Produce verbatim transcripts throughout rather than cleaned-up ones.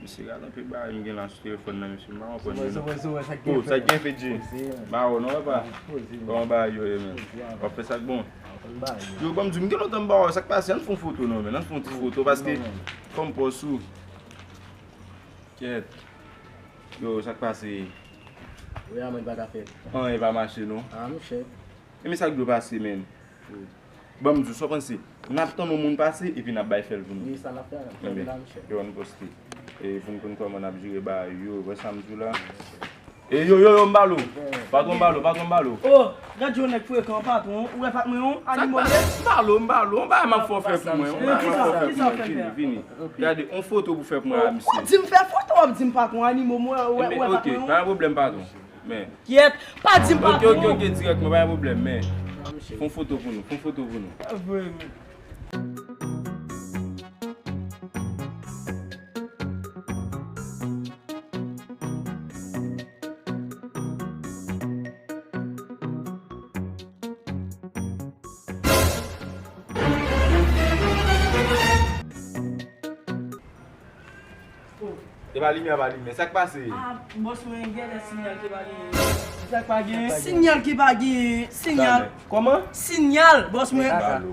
Mesye, gade anpil bagay m gen la sou telefòn nan, mesye, m pa konprann yo non. Sa k gen fè, Dji? Ba wè non, papa. Kòman bagay yo ye, men? W ap fè sa k bon? Yo, ban m di w, m gen lontan m ba wè sa k pase. Ann fè yon foto non, men. Ann fè yon ti foto, paske fò m pòs ou. Kèt. Yo, sa k pase? Wi, a mwen pa ka fèt. Anyen pa mache non. A, monchè. E men sa k dwe pase, men. Ban m di w, sa w panse? N ap tann yon moun pase, epi n ap bay fèl pou nou. Wi, sa n ap fè, n ap fè la, monchè. Yo, ann poste. E pou n konn kòman n ap jere bagay yo, wè sa m di w la. E yo, yo, yo, m ba l ou. Patwon, m ba l ou, patwon, m ba l ou. Oh, gad yon nèg frekan, patwon. Ou wè pa t mwen, yon animo l ye. M ba l ou, m ba l ou, yon bagay m ap fè w fè pou mwen. Yon bagay m ap fè w fè pou mwen. Vini, vini. Gade, yon foto pou fè pou mwen a misye. Ou di m fè foto, w ap di m patwon, animo m, ou wè pa t mwen, yon. Ok, pa gen pwoblèm, patwon. Men. Kiyèt, pa di m patwon. Ok, ok, ok, dirèkman, pa gen pwoblèm, men. Fè yon foto pou nou, fè yon foto pou nou. Voye mwen. E pa limyè, pa limyè. Sa k pase? Ah, bòs mwen, genlè sinyal ki pa genyen. Sa k pa genyen? Sinyal ki pa genyen. Sinyal. Kòman? Sinyal, bòs mwen.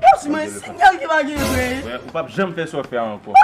Bòs mwen, sinyal ki pa genyen, vre. Ou p ap janm fè sa w fè a ankò.